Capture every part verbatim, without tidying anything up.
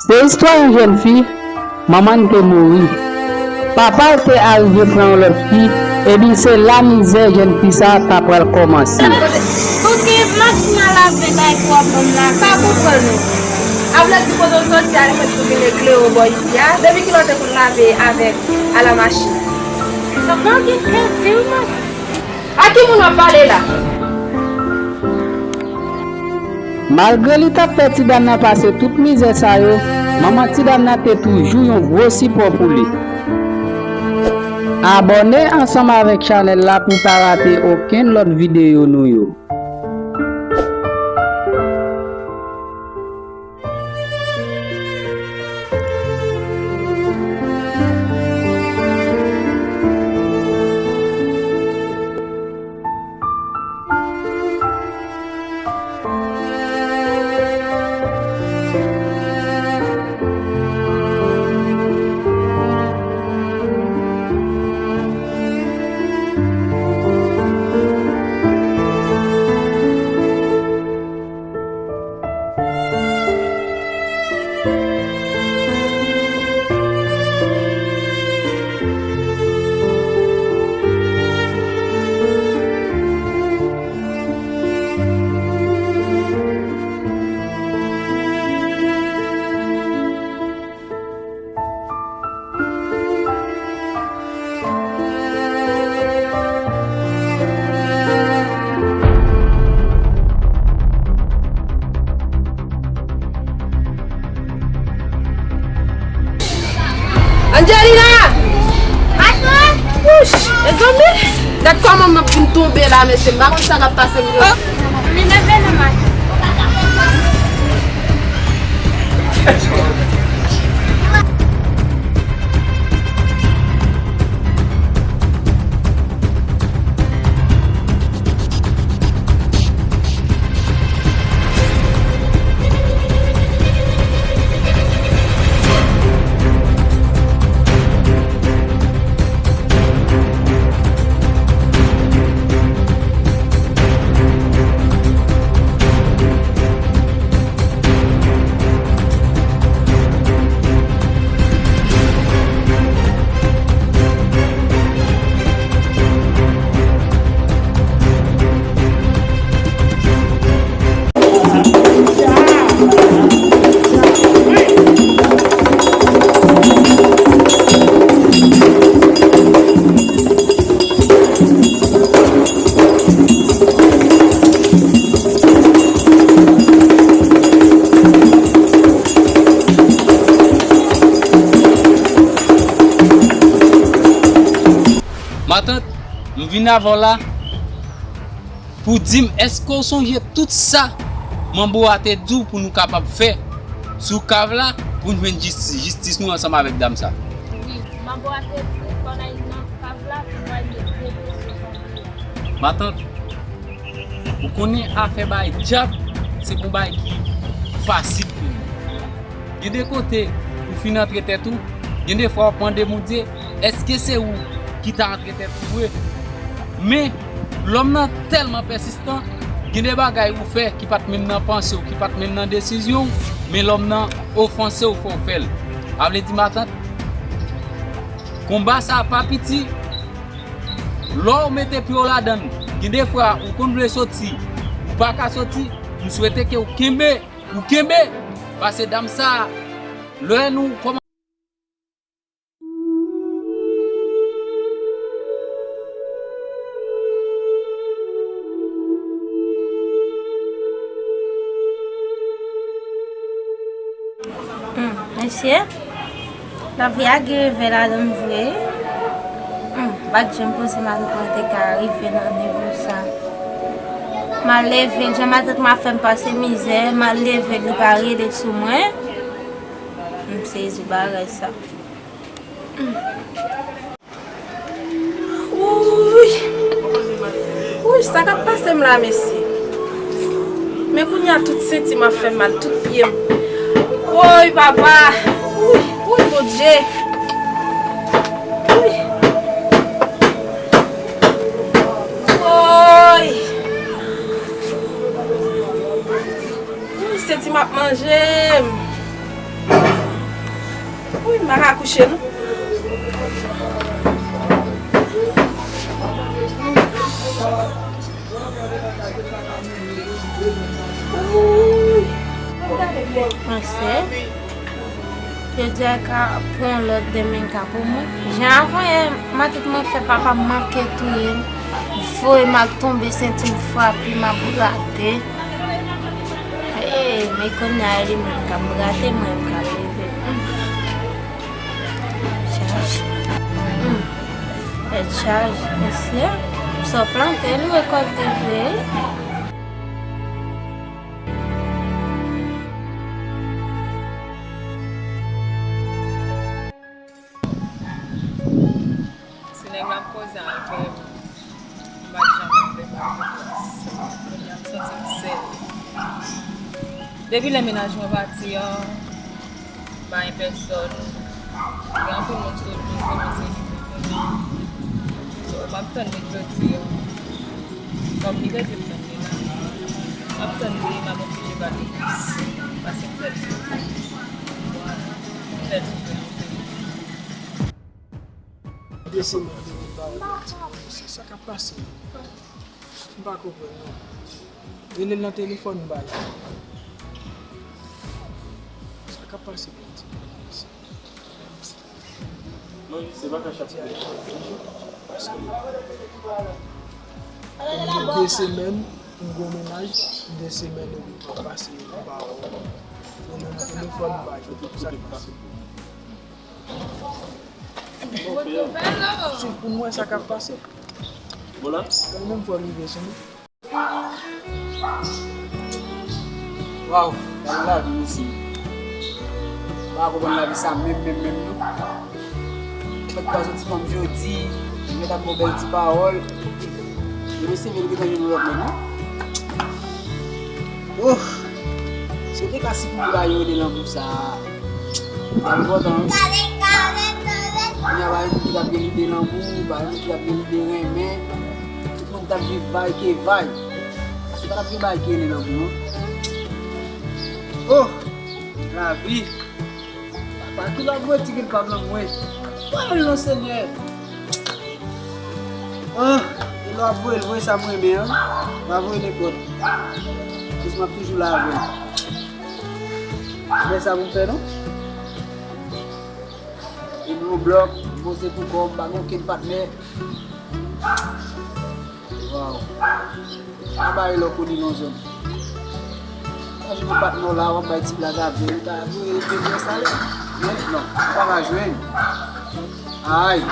Se istwa yon jèn fi, manman l te mouri. Papa l te arive pran yon lòt fi, epi se la mizè jèn fi sa a ta pral kòmanse. Ou gen machin a lave bagay pou w ap ban m la, sa konprann ou. A vle di kote w soti a, li fèt pou vin eklere w bò isi a, depi kilè w te konn lave avèk a la machin? Sa pa gen kè di w non. A ki moun w ap pale la? Malgre li t ap fè ti dam nan pase tout mizè sa yo, manman ti dam nan te toujou yon gwo sipò pou li. Abòne ansanm avèk chanèl la pou w pa rate okenn lòt videyo nou yo. Angelina! Atò? Wouch! Mezanmi! Gad kòman m ap vin tonbe la, mesye. M pa konn sa k ap pase m yo. Oh! Li leve nan maten. Matant, m vin avè w la pou w di m, èske w sonje tout sa Manbo a te di w pou nou kapab fè sou kav la pou n jwenn jistis, jistis nou ansanm avèk dam sa? Wi, Manbo a te di fò n al nan kav la pou n al met de pye sou Manbo a. Matant, ou konnen afè bay dyab, se pa yon bagay ki fasil pou nou. Gen de kote, ou fin antre tèt ou, gen de fwa w ap mande Bondye, èske se ou ki ta antre tèt ou vre? Men, lòm nan tèlman pèsistan, gen de bagay ou fè ki pa t menm nan panse w, ki pa t menm nan desizyon w, men lòm nan ofanse w, fè w fè l. A vle di, matant, konba sa a pa piti. Lè w mete pye w ladan l, gen de fwa ou konn vle soti, ou pa ka soti, m swete ke w kenbe, ou kenbe, paske dam sa, lè nou kòmanse. Hmm, mesye, lavi a gen revè ladan l vre. Hmm, m pa t janm panse matant mwen te ka rive nan nivo sa. M al leve l, jan matant mwen ap fè m pase mizè, m al leve l, li pa rele sou mwen. M sezi bagay sa. Hmm. Wouy! Wouy, sa k ap pase m la, mesye? Men kounye a, tout senti m ap fè m mal, tout pye m. Woy, papa! Wouy, wouy, Bondye! Wouy! Woy! Wouy, senti m ap manje m. M pa ka kouche, non. Mwen se, yo di a ka pran lòt demen ka pou mwen. Jan avan yè, matant mwen fè papa m manke touye m. Voye m al tonbe, senti m frape, m ap grate. Ee, men kounye a li menm k ap grate mwen, m ka leve. Hmm. Chaj. Hmm. Tèt chaje, mesye. Sa w plante, li rekòlte vre. Si nèg la ap koze avè m, m pa t janm fè bagay pou plas. Kounye a, m santi m sèl. Depi lè mennaj mwen pati an, pa gen pèsòn. Gen anpil moun sot vin komanse vin konnen. So, m ap tann li jodi a. Kòm li rete m tann li la. M ap tann li, m ap oblije ba li plis. Paske m fè l soufri. M fè l soufri anpil. Desi mwen vini ba ou yon ti mesye. Sa k ap pase? M pa konprann non. Rele l nan telefòn m ba li. Sa k ap pase pou yon ti mesye? Mwen se pa ka chak. Paske de semèn m gwo mennaj, de semèn epi m ap pase m ba ou. Rele l nan telefòn m ba li. Sa k ap pase? Bon, si pou mwen sa k ap pase. Bon la. Kòm menm fò rive sou nou. Waw, gade lavi mesye. M pa konprann lavi sa menm, menm, menm non. Fèt pa soti fanm jodi, m mèt ap ba w bèl ti pawòl. Epi mesye vin gentan jwenn yon lòt nèg non. Oh! Si yo te ka sipoze ba yo de lanmou sa. Sa enpòtan wi. Kounye a pa gen moun ki t ap gen lide lanmou, pa gen moun ki t ap gen lide renmen. Tout moun t ap viv vay ke vay. Paske pa t ap gen bagay ki rele lanmou non. Oh! Lavi! Papa, ki lè w ap voye ti grenn pa m nan mwen? Voye l non Senyè! Ah, e lè w ap voye l, voye sa m renmen an. Pa voye nenpòt. Jis m ap toujou la avè l. Men sa pou m fè non. E m yon blòk, m poze pou kò m, m pa gen okenn patnè. Waw. Pa bay lè w koni nan zòn. Pa jwenn patnè w la, w ap bay ti blag avè l, ou ta voye l te fè sa lè. Men non, ou pa ka jwenn. Ay.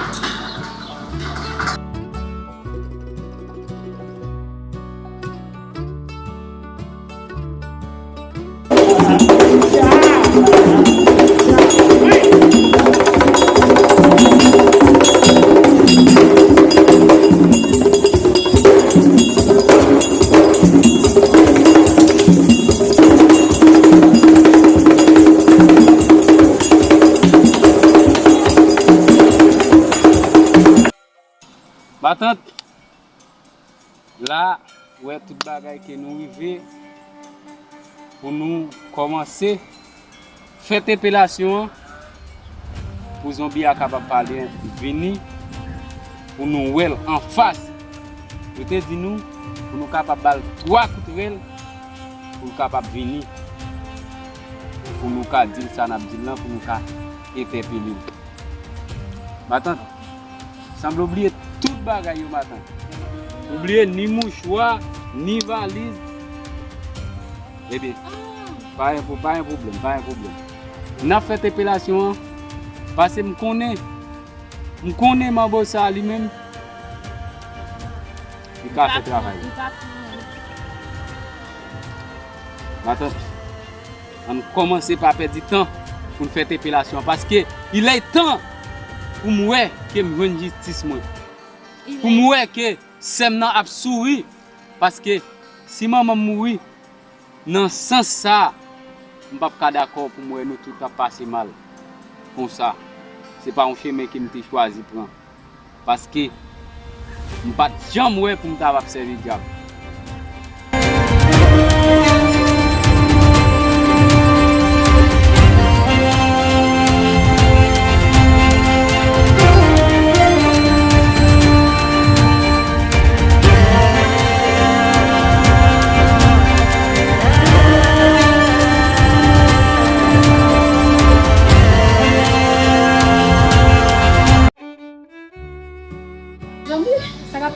Matant, la, ou wè tout bagay ke nou rive pou nou kòmanse fèt epelasyon an, pou zonbi a kapab pale, vini, pou nou wè l anfas. Yo te di nou, pou nou kapab ba l twa kout rèl, pou l kapab vini, pou nou ka di l sa n ap di l lan, pou nou ka entèpele l. Matant, sanble w bliye tout bagay yo, matant. Ou bliye ni mouchwa, ni valiz. Ebyen, pa gen pwo-, pa gen pwoblèm, pa gen pwoblèm. N ap fè enpelasyon an, paske m konnen, m konnen manbo sa a li menm, li ka fè travay li. Matant, ann kòmanse pa pèdi tan pou n fè enpelasyon an, paske il est temps pou m wè ke m jwenn jistis mwen. Pou m wè ke sè m nan ap souri, paske si manman m mouri, nan sans sa, m p ap ka dakò pou m wè nou tout ap pase mal konsa. Se pa yon chemen ke m te chwazi pran. Paske m pa t janm wè pou m ta ap ap sèvi dyab.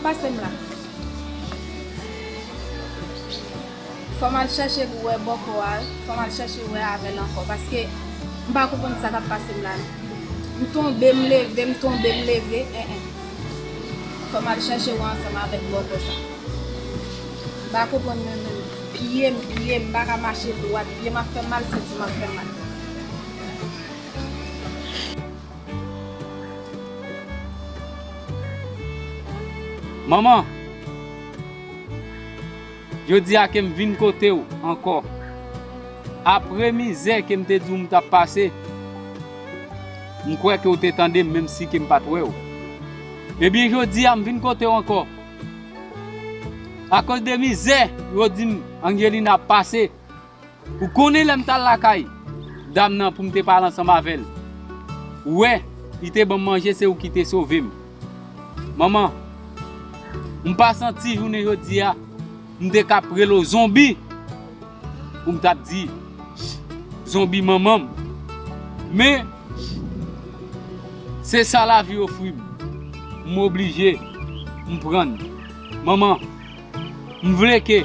Pase m la. Fò m al chèche pou wè bòkò a, fò m al chèche wè avè l ankò, paske m pa konprann sa k ap pase m la non. M tonbe, m leve, m tonbe, m leve, en, en. Fò m al chèche wè ansanm avèk bòkò sa. M pa konprann menm, menm. Pye m, pye m, m pa ka mache dwat, pye m ap fè m mal, senti m ap fè m mal. Manman, jodi a ke m vin kote w ankò. Apre mizè ke m te di w m t ap pase, m kwè ke w te tande m, menm si ke m pa t wè w. Ebyen, jodi a, m vin kote w ankò. Akoz de mizè, yo di m, Angelina ap pase. Ou konnen lè m t al lakay dam nan pou m te pale ansanm avè l. Ou wè, li te ban m manje, se ou ki te sove m. Manman, m pa santi jounen jodi a, m te k ap rele w zonbi, pou m t ap di, zonbi manman m. Men, se sa lavi ofri m. M oblije, m pran l. Manman, m vle ke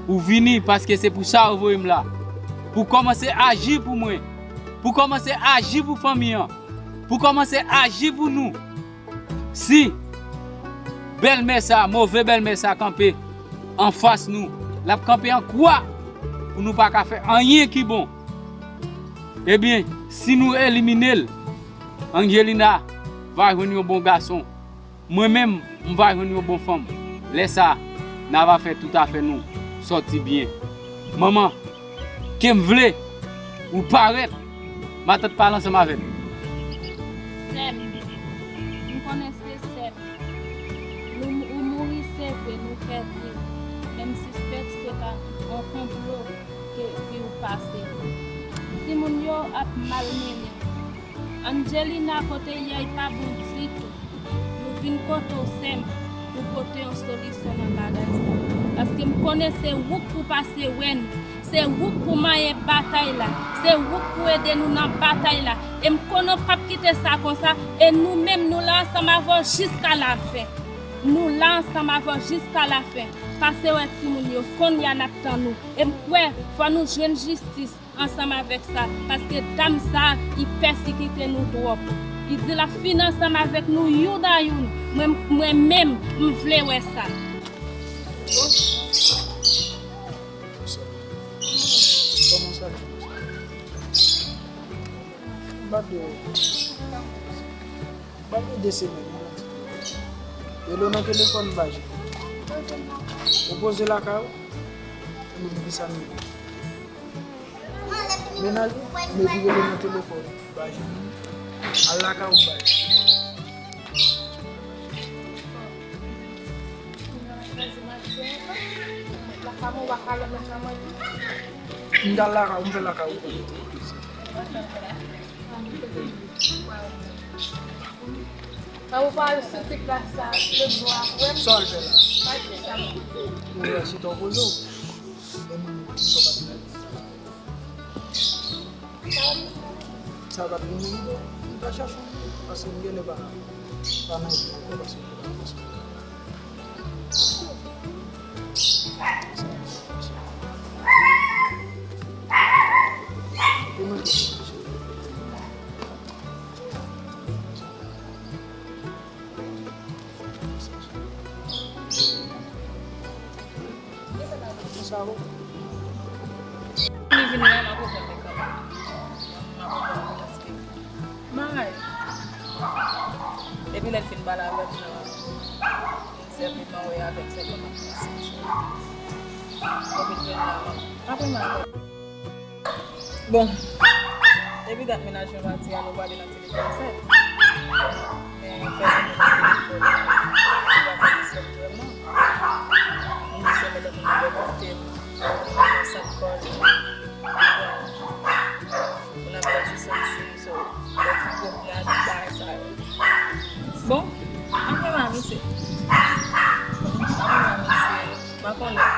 ou vini paske se pou sa ou voye m la. Pou kòmanse aji pou mwen. Pou kòmanse aji pou fanmi an. Pou kòmanse aji pou nou. Si bèlmè sa, move bèlmè sa kanpe anfas nou, l ap kanpe an kwa pou nou pa ka fè anyen ki bon. Ebyen, si nou elimine l, Angelina va jwenn yon bon gason. Mwen menm, m va jwenn yon bon fanm. Lè sa a, n a va fè tout afè nou sòti byen. Manman, ke m vle ou parèt, matant pale ansanm avè m. Sè m, m konnen se sè m. Nou, ou mouri, se vre, nou pèdi. Men m sispèk se pa yon konplo ke fi w pase. Timoun yo ap malmennen. Angelina, kote l ye a, li pa bon ditou. Nou vin kote w, sè m, pou pote yon solisyon nan bagay sa. Paske m konnen se ou k pou pase wè n. Se ou k pou manyen batay la. Se ou k pou ede nou nan batay la. E m konnen w p ap kite sa konsa. E nou menm, nou la ansanm avè w jiska lafen. Nou la ansanm avè w jiska lafen. Pase wè timoun yo, kounye a n ap tann ou. E m kwè, fò nou jwenn jistis ansanm avèk sa, paske dam sa, li pèsikite nou twòp. Li di l ap fini ansanm avèk nou youn a youn. Mwen, mwen menm, m vle wè sa. Bonswa. Kòman sa ye? M pa t wè w. Ban m de semèn, m pran ti pòz. Rele w nan telefòn, m pa jwenn ou. Ou poze lakay ou? Ou menm ki sa m ye. Mennaj ou, m epi rele w nan telefòn, m pa jwenn ou. Al lakay ou, m pa jwenn ou. M t al lakay ou, m fè lakay ou. An ou pral sou ti plas sa, lòt bò a pou wè m. Sa w al fè la? Pa di sa. Ou wè si t ap poze w. E mwen menm, sa w pa t nan. Sa w pa t nan lide, m ta chache w, paske m genlè pa, pa nan lide ankò, paske m pa nan lide. Li vin la, m ap reponn li kanmenm. M ap reponn li paske m pa rayi. Epi lè l fin pale avè m nan, m sèvi m anwe avèk sèlman m ap panse. Epi l vin la, m ap, apre m al. Bon, epi dat mennaj mwen pati a, nou pale nan telefòn sèt. Men fè nou nan telefòn, li pa satisfè m vrèman. M di se men lè moun nan bò kote m, nan sant kò li. Bon, moun nan pati sòti, so, lè ti gwoup nan bagay sa yo. Bon, apre m a misye. Apre m a misye. M pa konnen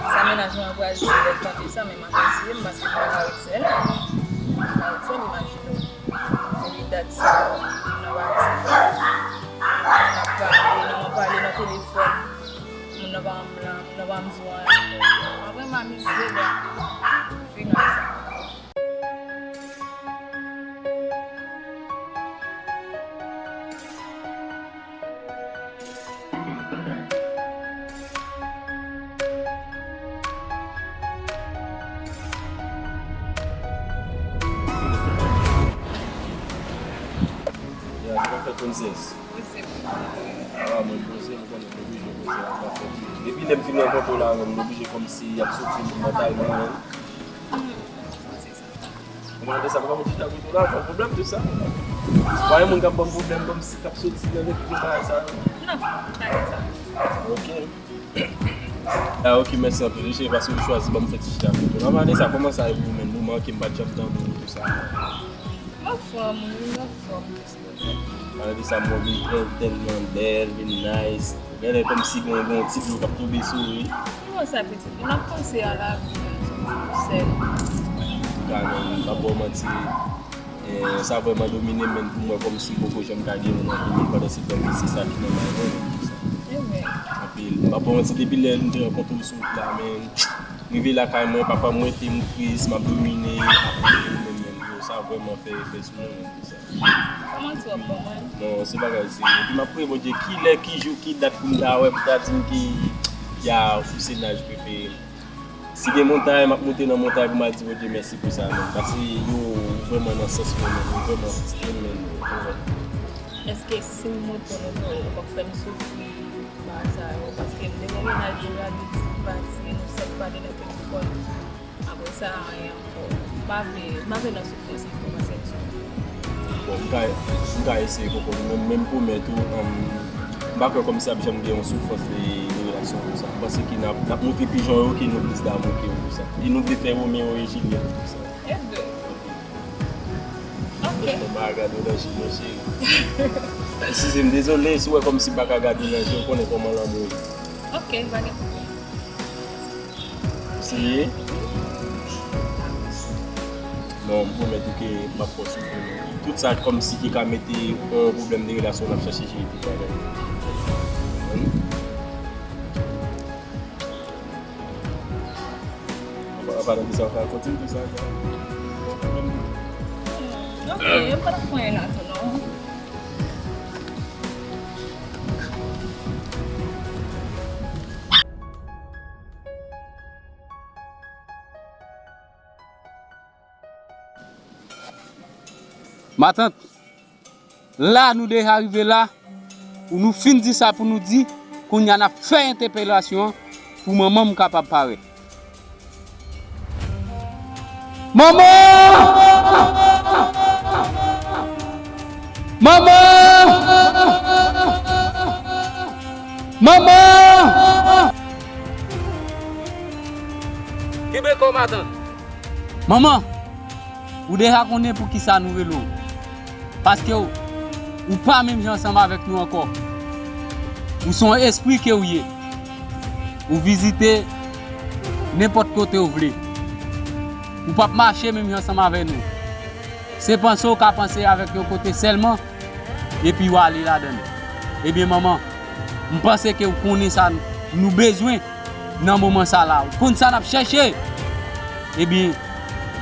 sa mennaj mwen an pral di lè l tande sa, men m ap eseye m paske m pa ka ret sèl. M pa ka ret sèl, imajine w. Depi dat sa, m nan pati. N ap pale, nou pale nan telefòn. Bam zwa. Mwen vrèman amize lè m vin nan sa. Ya, sa pa fè konsens. Poze pou mwen. Ah, mwen poze, m konnen m oblije poze, la pa fè pye. Depi lè m fin rankontre w la, mwen, m oblije kòmsi y ap soti mantalman, menm. Hmm, poze sa. Mwen, de sa, m pa konn chita kote w la, pa pwoblèm de sa. Pa gen moun k ap ban m pwoblèm, kòmsi k ap soti nan lespri bagay sa yo. Non, pa gen sa. Ok. Ah, ok, mèsi anpil, wi, cheri, paske w chwazi ban m fè ti chita kote w la. Anvan de sa, kòman sa ye pou ou menm? Ou manke m pa t janm tande w, tout sa. M anfòm, wi, m anfòm. Malgre sa, m wè vin trè, tèlman bèl, vin nice. Genlè kòmsi gen, gen yon ti dlo k ap tonbe sou ou, wi. Kòman sa, pitit? Ou nan panse a lavi, menm, sèl. Antouka, menm, m p ap ba w manti. Eh, sa vrèman domine m, menm pou mwen, kòmsi poko janm ka gen yon nan vi m, pandan se tan, se sa ki nan may mwen, menm, konsa. Anpil. M p ap ba w manti, depi lè m te rankontre w sou wout la, menm, rive lakay mwen, pafwa m rete, m tris, m ap domine, ap rete, menm, menm, yo, sa vrèman fè efè sou mwen, menm. Kòman ti w ap ban mwen? Non, se bagay serye. Epi m ap priye Bondye, kilè, ki jou, ki dat pou m ta wè, pou ta di m ki, ya, ou se naj prefere m. Si gen montay, m ap monte nan montay pou m al di Bondye mèsi pou sa, menm. Paske yo vrèman nan sans mwen, menm. Yo vrèman ekstrèm, menm. Yo vrèman. Èske si m monte w nan moto, ou p ap fè m soufri, bagay sa yo? Paske m te gen yon mennaj deja, li di m pati, nou sèt pale nan telefòn. Apre sa, anyen ankò. M pa vle, m pa vle nan soufrans ankò, paske m soufri. Bon, m ka, m ka eseye konprann ou, men, men m pwomèt ou, um, m pa kwè kòmsi ap janm gen yon soufrans de, de relasyon konsa. M panse ke n ap, n ap montre pijon yo ke nou plis damou ke yo konsa. E nou vle fè Romeo e Juliet konsa. E vre. Ok. Bon, m pa ka gade w nan je, non, cheri. Eskize m, dezole, si w wè kòmsi m pa ka gade w nan je, ou konnen kòman lanmou ye. Ok, pa gen pwoblèm. Ou serye? Non, m pwomèt ou ke m ap fè w soufri, non. Tout sa kòmsi ki ka mete yon pwoblèm de relasyon, n ap chache jere tout bagay. Konprann? An pa-, an palan de sa, w ka kontinye tout sa, sa. Ok, yo pa t ap pran nan tou, non. Matant, la nou deja rive la, ou nou fin di sa pou nou di, kounye a n ap fè entèpelasyon an pou manman m kapab parèt. Manman! Manman! Manman! Kenbe kò w, matant. Manman, ou deja konnen poukisa nou rele w. Paske w, ou pa menm jan ansanm avèk nou ankò. Ou se yon espri ke w ye. Ou vizite nenpòt kote w vle. Ou p ap mache menm jan ansanm avè nou. Se panse w ka panse avèk yon kote sèlman, epi w ale ladan l. Ebyen, manman, m panse ke w konnen sa nou bezwen nan moman sa la. Ou konn sa n ap chèche. Ebyen,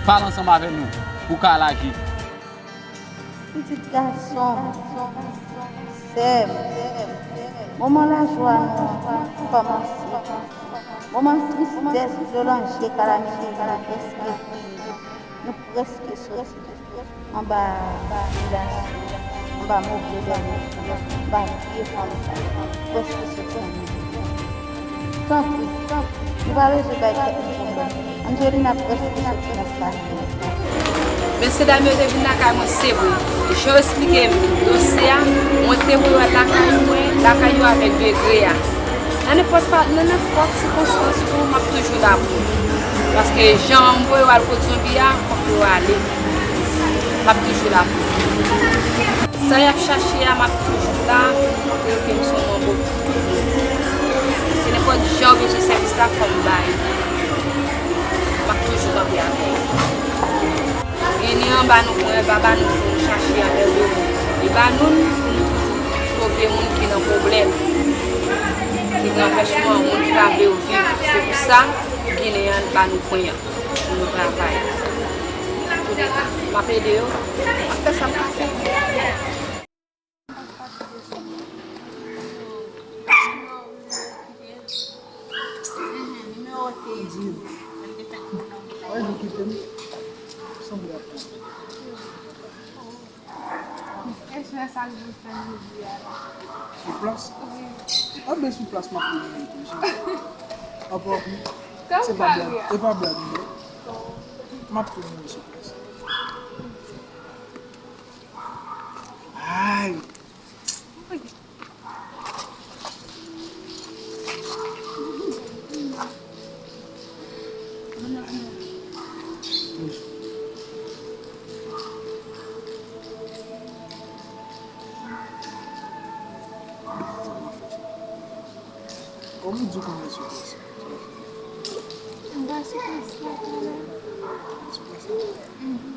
pale ansanm avè nou pou w ka al aji. Pitit gason, sè m, moman lajwa nou an kòmanse. Moman tristès, dlo nan je, kalamite nou prèske rive. Nou prèske soti anba vilaj, anba move lè nou, anba vye fanm sa yo, prèske soti nan move. Tanpri, nou pa bezwen bay tèt nou pwoblèm. Angelina prèske soti nan sa. Mesyedam yo te vin lakay mwen, se vre. Jan yo esplike m dosye a, mwen te voye yo al lakay mwen, lakay yo avèk degre a. Nan nenpòt fa-, nan nenpòt sikonstans tou, m ap toujou la pou ou. Paske jan m voye yo al kot zonbi a, fòk yo ale. M ap toujou la pou ou. Sa y ap chache a, m ap toujou la pou montre yo ke m se yon manbo pou tout moun. Se nenpòt jan yo bezwen sèvis la, fò m bay. M ap toujou kanpe avè yo. Ginen an ba nou pwen, pa ba nou pou nou chache anlè dlo. Li ba nou l pou nou toujou sove moun ki nan pwoblèm, ki Nanpèch, mwen, moun ki pa vle yo viv. Se pou sa, Ginen an ba nou pwen an pou nou travay. Toulède. M ap ede yo. M ap fè sa m ka fè. Sou plas? Wi. Anben, sou plas, m ap tounen tou, cheri. Apa, se pa blag, e pa blag, non. M ap tounen sou plas. Ay! Kòman w di w konn al sou plas? M pa sou plas la talè. Sou plas la? Mhm.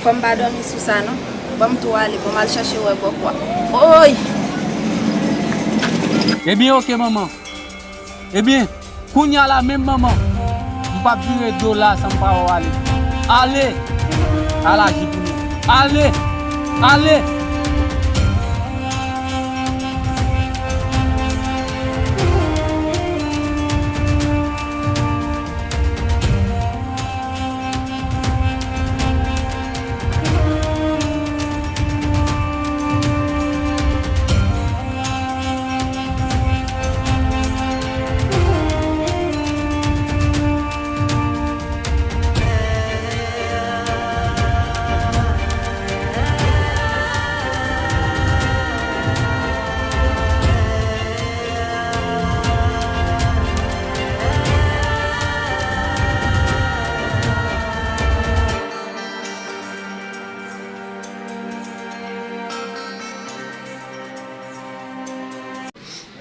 Fò m pa dòmi sou sa non. Ban m tou ale, ban m al chache wè bòkò a. Oy! Ebyen, oke, manman. Ebyen, kounye a la menm, manman, m p ap vire do la san m pa wè w ale. Ale! Al aji pou nou. Ale! Ale!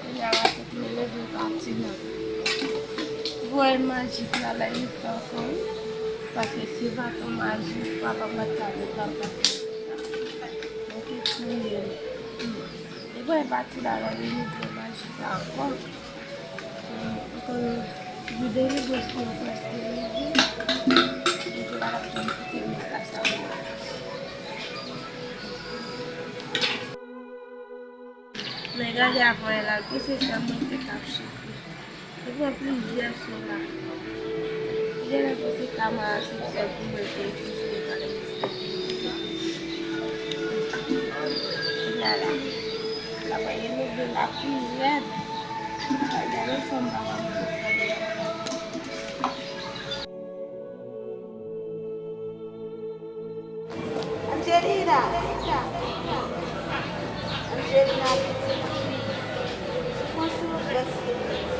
Kounye a, maten m leve pati nan vòy majik la, la li fè ankò wi. Paske si pa t yon majik, papa m pa t ka vin nan pati. Mwen te touye m. Li vòy pati la, la li vòy majik la ankò. Mwen te vide li, bwès mwen prèske leve. Li te pa t ap janm kite m nan kay sa. Men gade avan la, pou se sa mwen te k ap soufri. Li pran plizyè sou la. Li genlè panse kamera se sèl pou mwen ki egziste, pa egziste. Kounye a la, papa, li leve la pi rèd. Gade fanm papa m. Angelina! Angelina, pitit fi, ou panse w prèske pitit,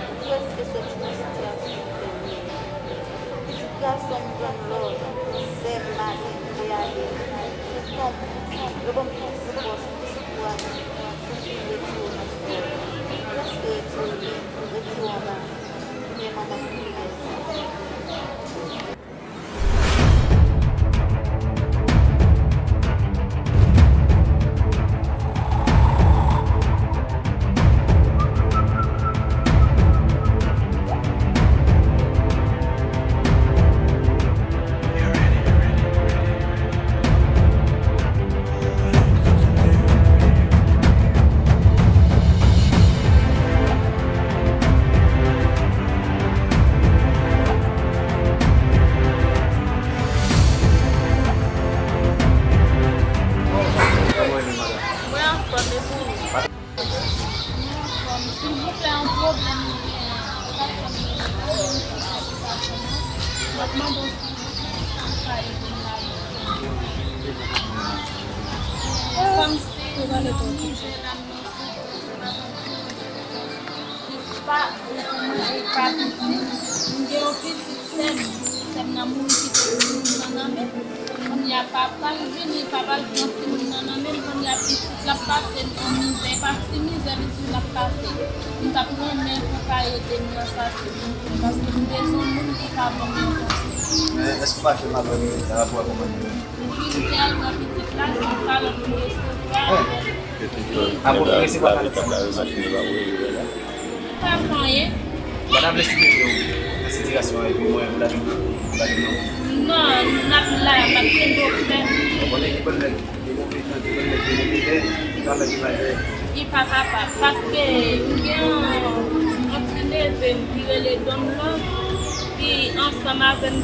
ou prèske soti nan sitiyasyon w te ye. Pitit gason m, m konn lòt, sè m, maten m te ale sou tonm, yo ban m tout sipò, tout sipò a, pou m retire w nan sitiyasyon. M prèske retire w, retire w anba men manman m. Mwen anfòm, e pou ou? Mwen anfòm. Silvouplè, yon pwoblèm mwen genyen. Sa fè m gen yon ti sitiyasyon, non. M ap mande w, silvouplè, si w ka ede m ladan. Kòm se yon mizè la m nan soufrans, m ap soufri. Pa, pa pitit, m gen yon pitit sè m. Sè m nan mouri kite timoun nan nan men m. Kounye a papa l vini, papa l pran timoun nan nan men l. Kounye a pitit L ap pase nan mizè, e pa ti mizè li di l ap pase. M t ap renmen pou w ka ede m nan sa, silvouplè, paske m bezwen moun ki ka ban m yon konsèy. Men èske w fache m avè l pa rapò a kòman li ye? Wi, m te al nan pitit la, se yon kalòt m resevwa. Apre w te resevwa kalòt sa, m pa fè anyen. Mwen ta vle sipoze w nan sitiyasyon epi mwen, ou ta di, ou ta di non. Non, n ap la, m ap kenbe w fèm. Ou konnen ki bòl nèg. Gen move tan, gen bèl nèg, gen move lè, li pa fè pi mal lè. Li pa kapab, paske m gen yon, yon ti neve m ki rele Donlon, ki ansanm avè m, m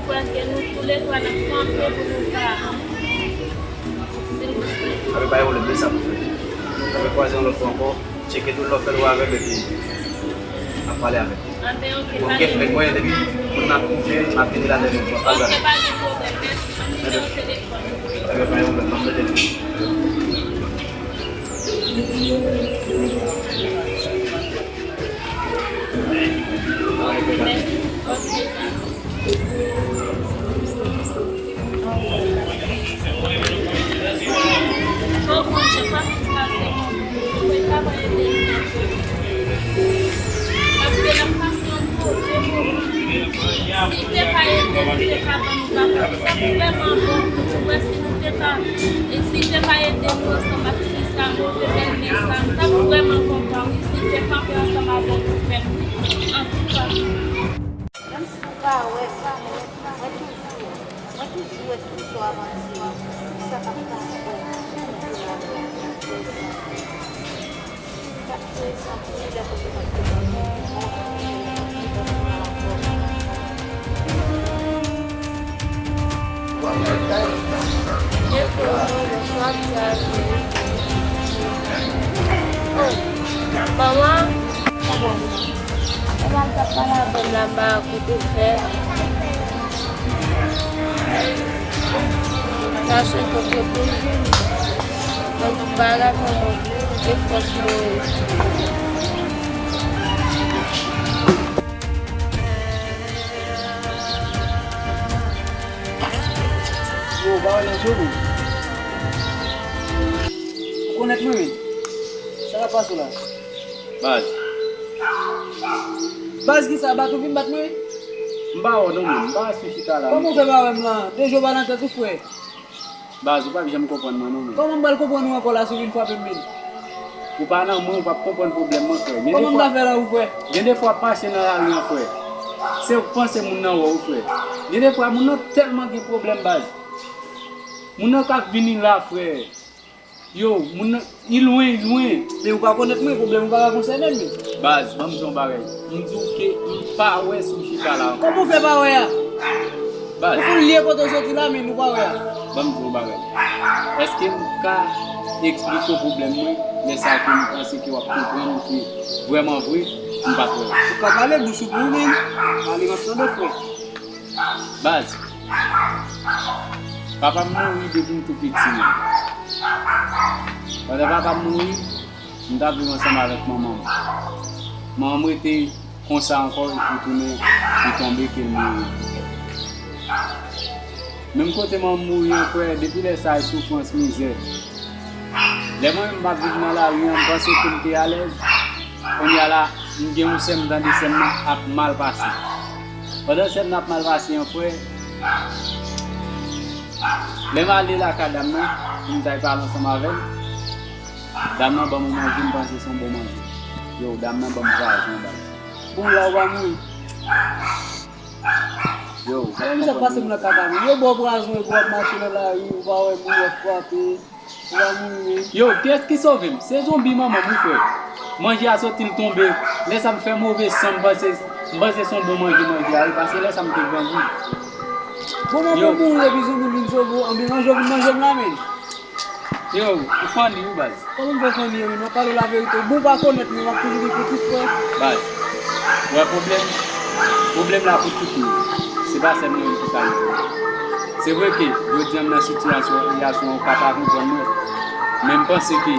kwè ke nou toulètwa n ap kanpe pou nou ka, silvouplè. Ape pa gen pwoblèm, men sa pou fè. Ape kwaze yon lòt fwa ankò. Tcheke tou lè w fè l wè avè m epi n ap pale avè l. Anben, oke, pa gen pwoblèm. Oke, fèk mwen depi moun nan ap koute, m ap vini la depi. Oke, pa gen pwoblèm. Mèsi. Nimewo telefòn. Oke, pa gen pwoblèm, m ap mete l. Mèsi. Oke. O Bondye, pa fè sa, Senyè. Ou te ka pa ede nou nan pwoblèm. Paske n ap pase yon move moman. Si l te ka ede nou, li te ka ban nou bagay. Sa vrèman bon pou nou wè si nou te ka, e si l te ka ede nou ansanm ak fi sa, move bèlmè sa, m t ap vrèman kontan, wi, si l te kanpe ansanm avè nou, frè m. Antouka. Menm si w pa wè, mwen toujou, mwen toujou wè tout sa w ap di yo. Sa k ap pase, m toujou la. M ap prezan pou li lè kote m ap prezan. Bonswa, bonswa, bonswa. Oh, manman. Epa m t ap pale avè m la, m pa koute fè. Sa se kote pou vin. Nan tout bagay, kòman e fòs mwen. Yo, ba wè nan je w. Ou konèt mwen menm? Sa k ap pase w la? Baz. Baz kisa? Bat ou vin bat mwen? M pa wè w non, menm. M pa wè sou chita la. Kòman w fè pa wè m la? De je w pa nan tèt ou, frè. Baz, ou p ap janm konprann mwen non, menm. Kòman m pral konprann ou ankò la si w vin frape m, menm? Ou pa nan mwen, ou p ap konprann pwoblèm mwen, frè. Kòman m ta fè la, ou, frè? Gen de fwa, pase nan lari an, frè. Se panse moun nan wè w, frè. Gen de fwa, moun nan tèlman gen pwoblèm, baz. Moun nan k ap vini la, frè. Yo, moun nan, li lwen, li lwen. Men ou pa konèt mwen, pwoblèm ou pa ka konsène m. Baz, ban m di w yon bagay. M di w ke m pa wè si w chita la ankò. Kòman w fè pa wè a? Baz. Ou fout lye kote w soti la, men nou pa wè a. Ban m di w yon bagay. Èske m ka eksplike w pwoblèm mwen, lè sa ke m panse ke w ap konprann ke vrèman vre, m pa t wè w? Ou ka pale, bouch ou pou ou menm. Pale, m ap tande w, frè. Baz, papa m mouri depi m tou piti menm. Pandan papa m mouri, m t ap viv ansanm avèk manman m. Manman m rete konsa ankò, li tounen, li tonbe, ke l mouri. Menm kote manman m mouri an, frè, depi lè sa a, e soufrans, mizè. Lè mwen menm m ap viv nan lari an, m panse ke m te alèz. Kounye a la, m gen yon sè m tande sè m nan ap mal pase. Pandan sè m nan ap mal pase an, frè, lè m ale lakay dam nan, pou m t al pale ansanm avè l, dam nan ban m yon manje, m panse se yon bon manje. Yo, dam nan ban m pwason, baz. Bon, la ou pa mouri. Yo, ou pa konprann. Sa k pase m nan kaka, men yo ba w pwason epi w ap mache nan lari, ou pa wè moun w ap frape. Yo, kiyès ki sove m? Se zonbi manman m, wi, frè. Manje a soti, l tonbe. Lè sa m fè move san, m panse, m panse se yon bon manje, manje a, wi, paske lè sa m te grandi. Bon, manman m mouri epi zonbi vin sove w, anben manje w vin manje m la, menm. Yo, ou funny, wi, baz. Kòman m fè funny, menm? M ap pale w laverite. Bon, ou pa konèt mwen, m ap toujou gen pitit, frè. Baz. Ou wè pwoblèm? Pwoblèm la pou tout moun. Se pa sèl mwen menm ki ka rive. Se vre ke jodi a m nan sitiyasyon, sitiyasyon ou ka pa konprann mwen, men m panse ke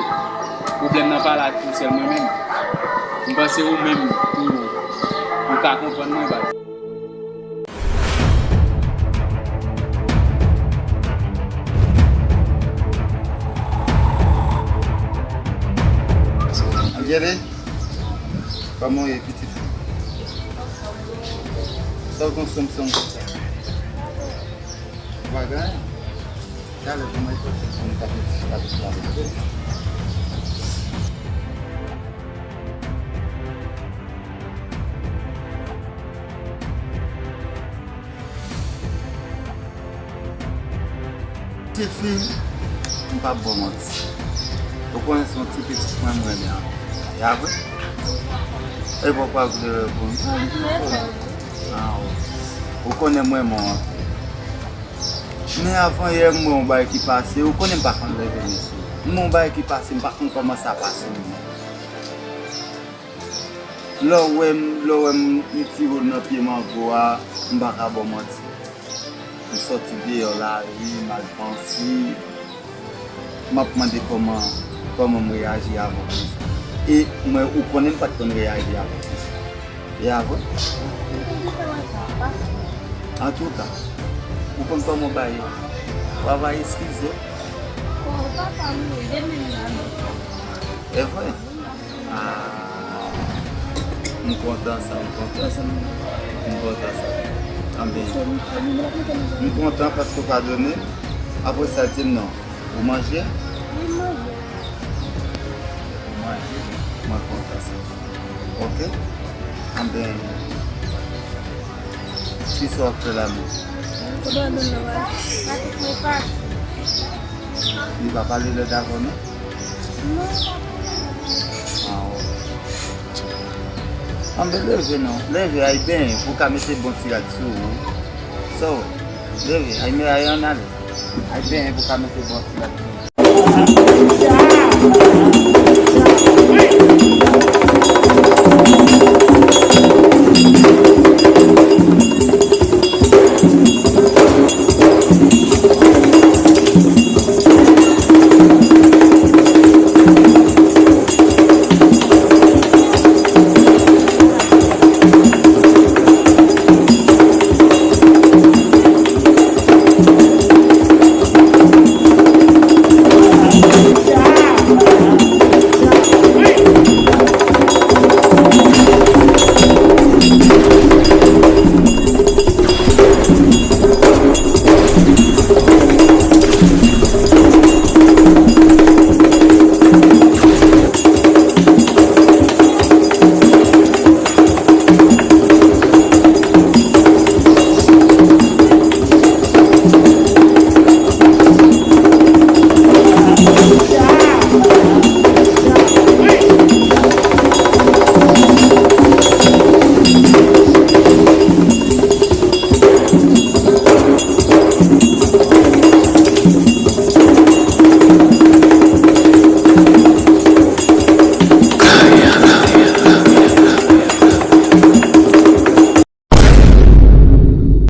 pwoblèm nan pa la pou sèl mwen menm. M panse ou menm tou, ou ka konprann mwen, baz. Tele, kòman w ye, pitit fi? Sa w gen sonm sonm konsa? Ou pa gen anyen? Talè, kòman e pase pou nou ta fè ti chita avèk ou? Ti fi, m p ap ba w manti. Ou konnen se yon ti pitit mwen m renmen anpil. E a vre? E pòkwa w vle reponn? Ah, ou, ou konnen m renmen w anpil. Men avan yè, m wè yon bagay ki pase. Ou konnen m pa konn leve men sou. M wè yon bagay ki pase, m pa konn kòman sa pase menm. Lè w wè m, lè w wè m retire w nan pye mango a, m pa ka ba w manti. M sòti deyò lari, m al panse, m ap mande kòman, kòman m reyaji avè w konsa. E mwen, ou konnen m pa t konn reyaji avè w konsa. E a vre? Antouka, ou konn kòman w bay yo. Travay eskize. E vre? Ah, m kontan sa, m kontan sa. M kontan sa. Anben, m kontan paske w padone m. Apre sa, di m non. Ou manje? Wi, m manje. Ou manje? Mwen kontan sa. Ok? Anben, kisa w ap fè la menm? Kote w ap jwenn nan pale? Patrick, mwen pati. Li pa pale lè davò non? Non, li pa pale lè davò. Ah, ok. Anben, leve non. Leve, al benyen pou w ka mete bon ti rad sou ou. So, leve, al men al ann ale. Al benyen pou w ka mete bon ti rad sou ou.